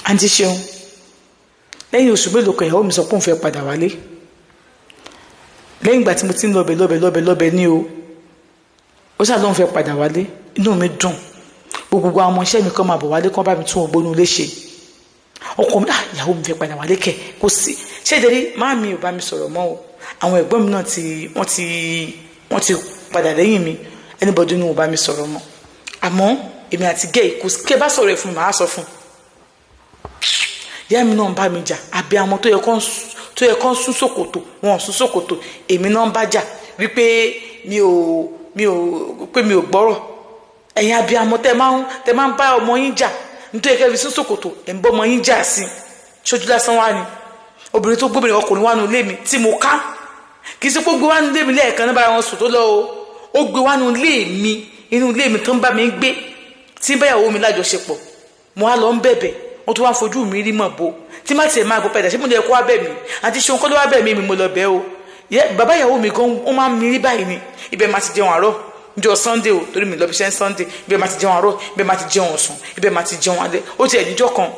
Àǹtí Ṣeun, lẹ́yìn oṣù mélòó kan, ìyàwó mi sọ pé òun fẹ́ padà wálé, lẹ́yìn ìgbà tí mo ti ń lọbẹ̀ lọbẹ̀ lọbẹ̀ lọbẹ̀ ní o. Ó ṣáà lóun fẹ́ padà wálé. Inú mi dùn. Gbogbo àwọn ọmọ iṣẹ́ mi kan máa bọ̀ wálé, kán bá mi tún ògbónú ilé ṣe. Ọkọ mi, ah, ìyàwó mi fẹ́ padà wálé kẹ̀. Kò sí ṣé ìdẹ́rí máa mi ò bá mi sọ̀rọ̀ mọ́ o. Àwọn ẹ̀gbọ́n mi náà ti wọ́n ti padà lẹ́yìn mi. Anybody ní ò bá mi sọ̀rọ̀ mọ́. Àmọ́ èmi àti gẹ́ẹ̀ kò kẹ́ bá sọ̀rọ̀ ẹ̀ fún mi, màá sọ fún un. Ìyá mi náà ń bá mi jà. Àbí àwọn tó yẹ kán sún ṣòkòtò, wọn ò sún ṣòkòtò. Èmi náà ń bá jà wípé mi ò pé mi ò gbọ́rọ̀. Ẹ̀yin abiyamọ, tẹ́ máa ń bá ọmọ yín jà nítorí kẹ́ fi sún ṣòkòtò, ẹ̀ ń bọ́ ọmọ yín jà sí ṣojú lásán wá ni. Obìnrin tó gbóbìnrin ọkùnrin wá nu ilé mi tí mo ká, kì í ṣe pé ó gbé wá nu ilé mi lẹ́ẹ̀kan náà bára wọn sùn tó lọ o. Ó gbé wá nu ilé mi, inú ilé mi tó ń bá mi gbé, tí ń báyàwó mi lájọṣepọ̀. Mo wá lọ ń bẹ̀bẹ̀, wọ́n tún wá fojú mi rí mọ̀ bo tí má tiẹ̀ máa gbọ́ padà. Ṣé mo lè kó wá bẹ̀ mí? Àti ṣeun kọ́ ló wá bẹ̀ mí, mi mo lọ bẹ̀ o. Bàbá ìyàwó mi gan, ó máa ń mi rí báyìí ni. Ibẹ̀ máa ti jẹun àárọ̀ níjọ́ Sunday o, torí mi lọ bí iṣẹ́ Sunday. Ibẹ̀ máa ti jẹun àárọ̀, ibẹ̀ máa ti jẹun ọ̀sán, ibẹ̀ máa ti jẹun alẹ́. Ó tiẹ̀ níjọ́ kan,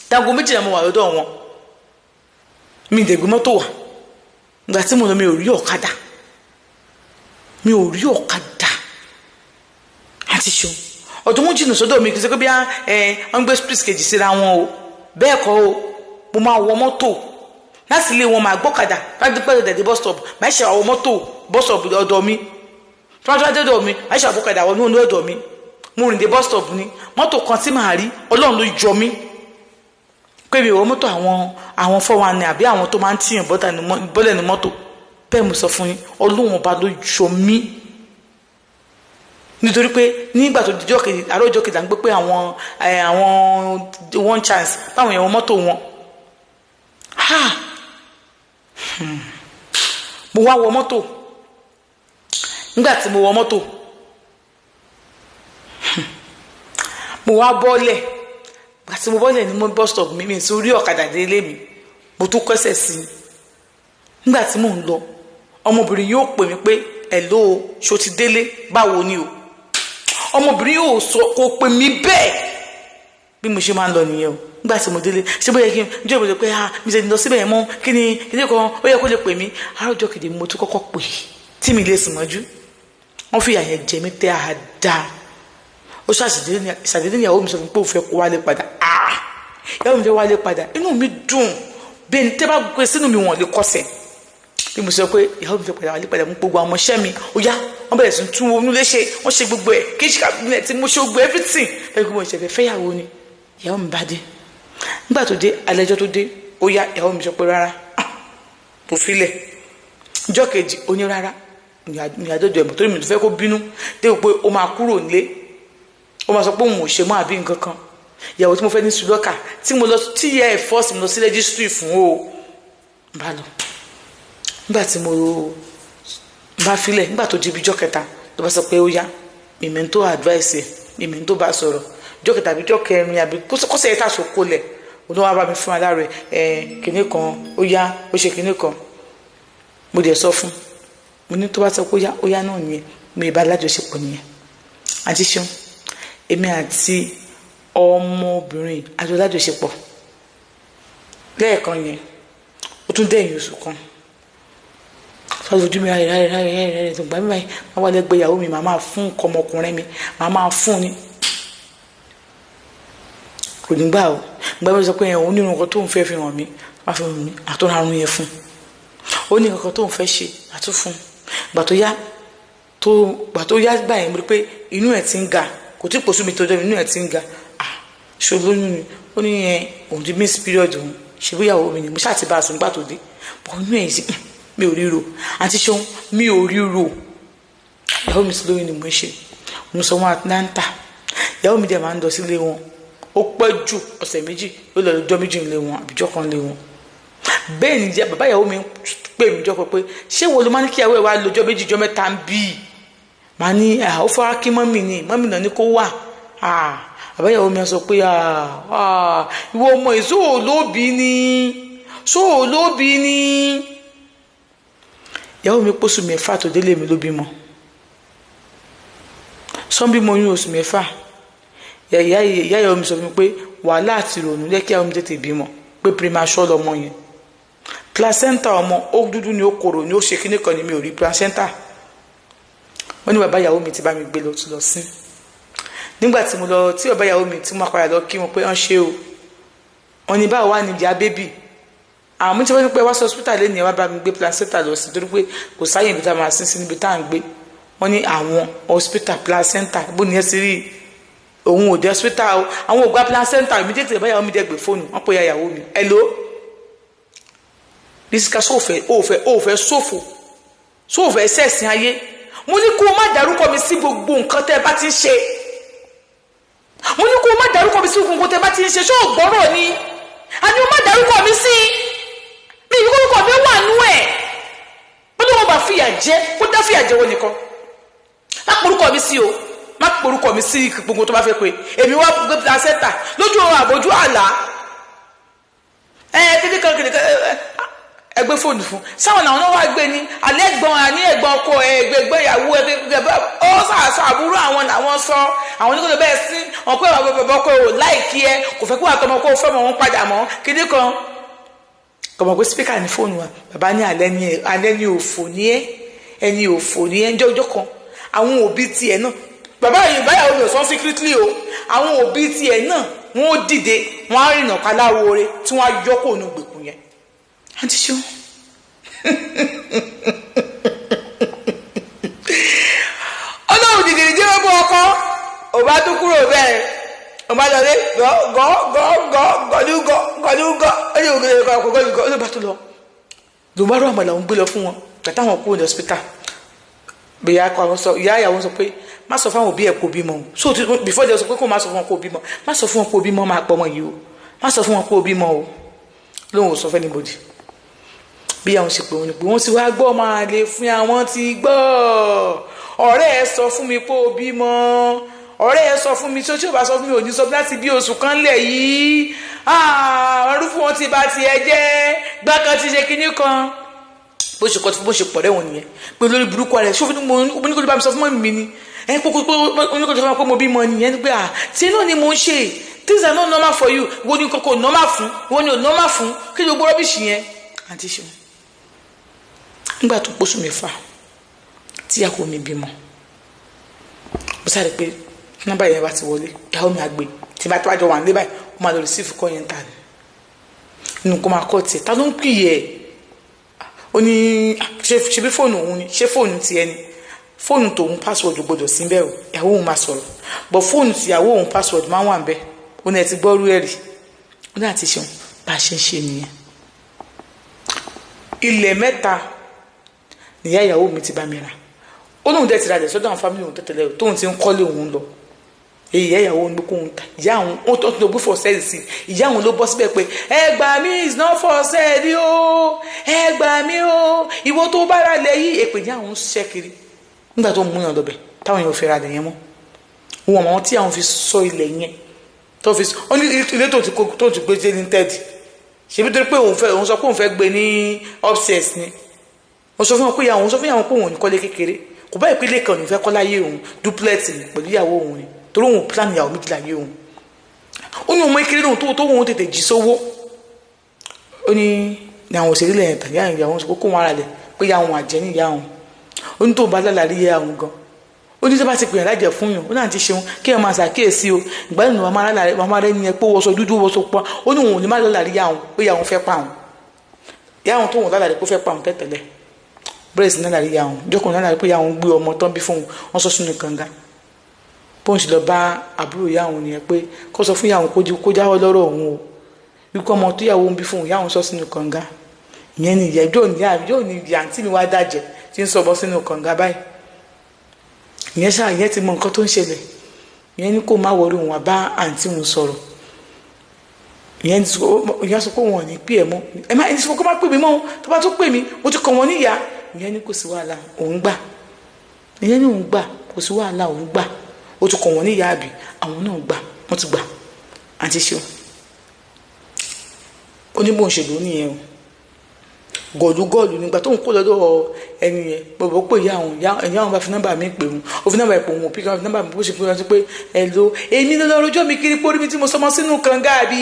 dago 12 mo wà lọ́dọ̀ wọn. Mi dẹ̀ gbé mọ́tò wá. Ìgbà tí mo lọ, mi ò rí ọ̀kadà, mi ò rí ọ̀kadà. Àti ṣeun, ọdún wọn jìnnà sọ́dọ̀ mi. Kì í ṣe pé bí ẹ wọ́n gbé street kejì síra wọn o, bẹ́ẹ̀ kọ́ o. Mo máa wọ mọ́tò láti ilé wọn, máa gbọ́kadà láti pẹ́ dẹ̀ dé bus stop, máa ṣe àwọn mọ́tò bus stop ọ̀dọ̀ mi. Tí wọ́n tún dé ọ̀dọ̀ mi, máa ṣe àgbọ́kadà wọnú ọ̀dọ̀ mi. Mo rìn dé bus stop ni mọ́tò kan tí màá rí. Ọlọ́run ló yọ mí pé mi ò wọ mọ́tò àwọn 419 àbí àwọn tó máa ń tìyàn bọ́lẹ̀ ní mọ́tò. Bẹ́ẹ̀ mo sọ fún yín, Ọlọ́run Ọba ló yọ mí, nítorí pé nígbà tó dijọ́ kejì, àárọ̀ ọjọ́ kejì, à ń gbé pé àwọn one chance báwọn yẹn wọ mọ́tò wọn. Ha, mo wá wọ mọ́tò. Nígbà tí mo wọ mọ́tò, mo wá bọ́lẹ̀. Gbà tí mo bọ́lẹ̀ ní mo bus stop mi, mi tún rí ọ̀kadà délé mi. Mo tún kọ́sẹ̀ sí i. Nígbà tí mò ń lọ, ọmọbìnrin yóò pè mí pé, "Hello, ṣo ti délé? Báwo ni o?" Ọmọbìnrin yóò sọ, kò pè mí bẹ́ẹ̀. Bí mo ṣe máa ń lọ nìyẹn o. Nígbà tí mo délé, ṣé bóyá kí n jẹ́ ìbòjò pé, ah, mi ṣe lọ síbẹ̀ yẹn mọ́, kí ni ilé kan ó yẹ kó lè pè mí. Àárọ̀ ọjọ́ kejì, mo tún kọ́kọ́ pè tí mi lè sùn mọ́jú. Wọ́n fi àyẹ̀ jẹ mí tẹ́ àdá. Ó ṣàṣìdédé níyàwó mi sọ fún mi pé òun fẹ́ kó wálé padà. Ah, ìyàwó mi fẹ́ wálé padà, inú mi dùn bẹ́ẹ̀ ni. Tẹ́ bá gbé sínú mi, wọ́n lè kọ́sẹ̀. Bí mo sọ pé ìyàwó mi fẹ́ padà wálé padà, mú gbogbo àwọn ọmọọṣẹ́ mi, ó yá, wọ́n bẹ̀rẹ̀ sí tún oyún léṣe. Wọ́n ṣe gbogbo ẹ̀, kí cabinet tí mo ṣe, gbogbo everything. Bẹ́ẹ̀ kí mo ṣe fẹ́ fẹ́yàwó ni. Ìyàwó mi bá dé. Nígbà tó dé, alẹ́jọ́ tó dé, ó yá, ìyàwó mi sọ pé rárá, kò filẹ̀. Ìjọ́ kejì, ó ní rárá, ìyàdọ́jọ́ ẹ̀mọ́, torí mi tó fẹ́ kó bínú dé pé ó máa kúrò nílé, ó máa sọ pé òun ò ṣe mọ́ àbí nǹkan kan. Ìyàwó tí mo fẹ́ ní sùlọ́kà, tí mo lọ tí ìyá ẹ̀ force mi lọ sí registry fún o, bá lọ. Nígbà tí mo bá filẹ̀, nígbà tó di ibi ijọ́ kẹta, ló bá sọ pé ó yá. Ìmẹ̀ tó advice ẹ̀, ìmẹ̀ tó bá sọ̀rọ̀ ijọ́ kẹta àbí ijọ́ kẹrin àbí kọ́sẹ̀ yẹn tàṣọ kólẹ̀, òun ló wá bá mi fún aláàrẹ̀ ẹ̀ kìnní kan. Ó yá, ó ṣe kìnní kan. Mo dẹ̀ sọ fún mo ní tó bá sọ pé ó yá, ó yá náà nìyẹn. Mi ì bá lájọṣepọ̀ nìyẹn. Àti ṣeun, èmi àti ọmọbìnrin àjọ lájọṣepọ̀ lẹ́ẹ̀kan yẹn. Ó tún dẹ̀yìn oṣù kan, sọ́dọ̀ ojú mi ráyè ráyè ráyè ráyè ráyè tó gbà mí báyìí, máa wà lẹ́gbẹ̀ẹ́ ìyàwó mi, màá máa fún nǹkan ọmọkùnrin mi, màá máa fún ni. Kò ní gbà ó. Gbà mí sọ pé òun ní nǹkan tó ń fẹ́ fi hàn mí, wá fi hàn mí, àtúnra àrùn yẹn fún ó ní nǹkan tó ń fẹ́ ṣe, àtún fún. Gbà tó yá, gbà yẹn, mo rí pé inú ẹ̀ ti ń ga. Kò tí pòṣù mi tó jẹ́, inú ẹ̀ ti ń ga. Ah, ṣe olóyún ni? Ó ní yẹn, òun ti miss period òun. Ṣe bí ìyàwó mi ni mo ṣáà ti bá a sùn gbà tó dé bọ̀, inú ẹ̀ sí mi ò ríro. Àti ṣeun, mi ò ríro. Ìyàwó mi sí lóyún ni mo ń ṣe. Mo sọ wọn Atlanta. Ìyàwó mi dẹ̀ máa ń lọ sílé wọn. Ó pẹ́ jù ọ̀sẹ̀ 2, yóò lọ lọ́jọ́ 2 lé wọn àbíjọ́ kan lé wọn. Bẹ́ẹ̀ ni jẹ́ bàbá ìyàwó mi pè mí jọ́ pé, ṣé wo ló máa ní kí ìyàwó ẹ̀ wá lọ́jọ́ 2, jọ́ 3 ń bí i? Màá ní ó fara kí mummy ni, mummy náà ní kó wà. Bàbá ìyàwó mi sọ pé, ìwọ ọmọ yìí, sóò lóbi ni, sóò lóbi ni. Ìyàwó mi pósù 6 tó délé mi ló bímọ. Sọ́nbí mo yún oṣù 6. Ìyá ìyàwó mi sọ fún mi pé wàhálà àti ìrònú jẹ́ kí àwọn mi tètè bímọ, pé premature lọmọ yẹn. Placenta ọmọ ó dúdú ni, ó korò ni, ó ṣe kíní kan ni, mi ò rí placenta. Wọ́n ní bàbá ìyàwó mi ti bá mi gbé lọ tún lọ sí. Nígbà tí mo lọ tí bàbá ìyàwó mi tí mo padà lọ kí wọn pé wọ́n ṣe o, wọ́n ní báwo wà ní ìyá bébì. Àwọn tí wọ́n ní pé wá sí hospital lẹ́nu yẹn, wá bá mi gbé placenta lọ sí, torí pé kò sáyè ibi tá a máa sin sí níbi tá à ń gbé. Wọ́n ní àwọn hospital placenta bó ni ẹ ti rí òun ò dé hospital o, àwọn ò gba placenta. Immediately bàbá ìyàwó mi dẹ̀ gbé fóònù, wọ́n pè ìyàwó mi, hello Rísíkà, sóòfẹ́ òfẹ́ òfẹ́ sófò sóòfẹ́ sẹ̀sìn ayé. Mo ní kó o má dárúkọ mi sí gbogbo nǹkan tẹ́ ẹ bá ti ń ṣe. Mo ní kó o má dárúkọ mi sí gbogbo nǹkan tẹ́ ẹ bá ti ń ṣe. Ṣé o gbọ́rọ̀ ni? Àní o má dárúkọ mi sí mi, ìlú orúkọ mi wà nú ẹ̀. Ó ní wọn bá fìyà jẹ, kó dá fìyà jẹ wọn nìkan. Má porúkọ mi sí o, má porúkọ mi sí gbogbo tó bá fẹ́ pé èmi wá gbé placenta lójú ọ̀run àbójú àlá ẹ kékeré kan kékeré ẹ gbé fóònù fún sáwọn àwọn náà wá gbé ní alẹ́ gbọ́n àní ẹ̀gbọ́n ọkọ ẹ̀ ẹ̀gbẹ́ ìyàwó ẹ̀ ó sàṣọ àbúrò àwọn làwọn sọ àwọn oníkóso bẹ́ẹ̀ sí wọn pé bàbá bàbá ọkọ ò láìkí ẹ, kò fẹ́ kó wà tọmọ kó fẹ́ mọ wọn padà mọ́ kíní kan. Kọ̀mọ̀ pé spíkà ní fóònù wa, bàbá ní alẹ́ ní òfò ní ẹ, ẹni òfò ní ẹ jọjọ kan. Àwọn òbí tiẹ̀ náà, bàbá yìí báyàwó mi ò sọ secretly o, àwọn òbí tiẹ̀ náà wọ́n ó dìde, wọ́n á rìnà kaláwo re tí wọ́n á yọ kó nu gbèkùn yẹn. Àǹtí ṣeun ọlọ́run dìdìrì jẹ́ ọmọ ọkọ ò bá tún kúrò bẹ́ẹ̀, ò bá lọlé gọ́ gọ́ gọ́ gọ́ gọ́dúgọ́ gọ́dúgọ́ ó ní ògùn ẹ̀kọ́ gọ́dúgọ́ ó ló bá tún lọ. Ló bá rọ àmàlà òun gbé lọ fún wọn gbàtà wọn kúrò ní hospital. Bí ìyá àwọn sọ, ìyá ìyàwó sọ pé má sọ fáwọn òbí ẹ̀ kó bímọ o. So before they sọ pé kó má sọ fún wọn kó bímọ, má sọ fún wọn kó bímọ, máa pọ̀ ọmọ yìí o, má sọ fún wọn kó bímọ o. Lóun ò sọ fẹ́ anybody. Bí àwọn ṣe pé wọn ni pé wọ́n ti wá gbọ́ máa lè fún àwọn ti gbọ́. Ọ̀rẹ́ ẹ sọ fún mi pé o bímọ, ọ̀rẹ́ ẹ sọ fún mi tí ó bá sọ fún mi ò ní sọ láti bí oṣù kan lẹ̀ yìí. Arúfú wọn ti bá tiẹ̀ jẹ́ gbákan ti ṣe kinní kan. Bó ṣe kọ́ bó ṣe pọ̀ rẹ́wọ̀n nìyẹn pé lórí burúkú rẹ̀ ṣó fún mi ní kó ló bá mi sọ fún mi ni ẹ kó kó ní kó ló sọ fún mi pé mo bímọ nìyẹn pé à tí náà ni mo ń ṣe, things are not normal for you, wo ni kókó normal fún, wo ni ò normal fún, kí ló gbọ́ rọ́bìṣì yẹn. Àǹtí ṣeun nígbà tó pósù mẹ́fà tí ìyàwó mi bímọ, mo sáré pé nọ́mbà yẹn bá ti wọlé, ìyàwó mi àgbè tí bá tó bá jọ wà nílé báyìí, ó máa lọ rìsífù kọ́ yẹn ta ni nínú kó máa kọ́ tiẹ̀ ta ló ń pè yẹ. Ó ní ṣe bí fóònù òun ni, ṣé fóònù tiẹ̀ ni, fóònù tòun password gbọdọ̀ sí bẹ́ẹ̀ o, ìyàwó òun máa sọ̀rọ̀ bọ̀ fóònù tìyàwó òun password máa ń wà bẹ́ẹ̀. Ó ní ẹ ti gbọ́rú ẹ̀ rí. Ó ní àti ṣeun bá a ṣe ń ṣe nìyẹn. Ilẹ̀ mẹ́ta nìyá ìyàwó mi ti bá mi rà. Ó lóun dẹ̀ ti ra lẹ̀ sọ́dọ̀ àwọn fámìlì òun tẹ́tẹ́lẹ̀ tóun ti ń kọ́lé òun lọ. Èyí ìyá ìyàwó òun ló kóun ta ìyá òun ó tó tó gbé for sale sí ìyá òun ló bọ́ síbẹ̀ pé ẹ gbà mí, is not for sale o, ẹ gbà mí o, ìwọ tó bá ra lẹ̀ yìí. Èpè ní àwọn ń ṣiṣẹ́ kiri nígbà tó ń múyàn lọ́bẹ̀ táwọn èèyàn ò fẹ́ ra lẹ̀ yẹn mọ́. Wọn àwọn tí àwọn fi sọ ilẹ̀ yẹn tó fi ó ní ilé tó ti gbé jẹ́ ní tẹ́ẹ̀dì ṣèbí torí pé òun fẹ́ òun sọ pé òun fẹ́ gbé ní upstairs ni. Ó sọ fún wọn pé ìyàwó òun sọ fún ìyàwó pé òun ò ní kọ́lé kékeré, kò bá ìpínlẹ̀ kan ní fẹ́ kọ́ láyé òun, duplex ni pẹ̀lú ìyàwó òun ni, torí òun plan ìyàwó méjì láyé òun. Ó ní òun kékeré lóhun tó òun tètè jí sówó. Ó ní ní àwọn òṣèré lẹ́yìn tàbí àwọn ìyàwó sọ pé kó wọn ara lẹ̀ pé ìyá òun àjẹ́ ní ìyá òun. Ó ní tó bá lálàá rí ìyá òun gan, ó ní sábà ti pè é lájẹ fún yàn, ó náà ti ṣeun kí ẹ máa ṣàkíyèsí o, ìgbà nínú màmá rẹ ní ẹ pé wọṣọ dúdú wọṣọ pupa. Ó ní òun ò ní má lálàá rí ìyá òun pé ìyá òun fẹ́ pa òun, ìyá òun tó òun lálàá rí pé ó fẹ́ pa òun tẹ́tẹ̀lẹ̀ bẹ́ẹ̀ sì lálàá rí ìyá òun jókòó lálàá rí pé ìyá òun gbé ọmọ tán bí fóun wọ́n sọ sínú kànga. Bóun sì lọ bá àbúrò ìyá òun nìyẹn pé kó sọ fún ìyá òun kó jáwọ́ lọ́rọ̀ òun o, wípé ọmọ tó ìyàwó ń bí fóun ìyá òun sọ sínú kànga. Ìyẹn ni ìyá yóò ní yóò ní ìyá àǹtí mi wá dàjẹ́ tí ń sọ bọ́ sínú kànga báyìí. Ìyẹn ṣáà ìyẹn ti mọ nǹkan tó ń ṣẹlẹ̀. Ìyẹn ní kó má wọrí òun àbá àǹtí òun sọ̀rọ̀. Ìyẹn sọ pé òun ò ní pè ẹ́ mọ́, ẹ má ẹni sọ pé kó má pè mí mọ́, tó bá tún pè mí mo ti kọ̀ wọ́n níyà. Ìyẹn ní kò sí wàhálà òun gbà. Ìyẹn ní òun gbà, kò sí wàhálà òun gbà, ó ti kọ̀ wọ́n níyà àbí àwọn náà gbà, wọ́n ti gbà. Àǹtí ṣeun ó ní bóun ṣe lò ó nìyẹn o. Gọ̀lúgọ̀lù nígbà tó ń kó lọ́dọ̀ ẹni yẹn, bọ̀bọ̀ pé ìyá àwọn ìyá àwọn bá fi nọ́mbà mi pè wọn, ó fi nọ́mbà ìpò wọn pí, fi nọ́mbà mi bó ṣe fi wọn sí pé ẹ lo èmi lọ́lọ́ rojọ́ mi kiri pórí mi tí mo sọmọ sínú kànga àbí.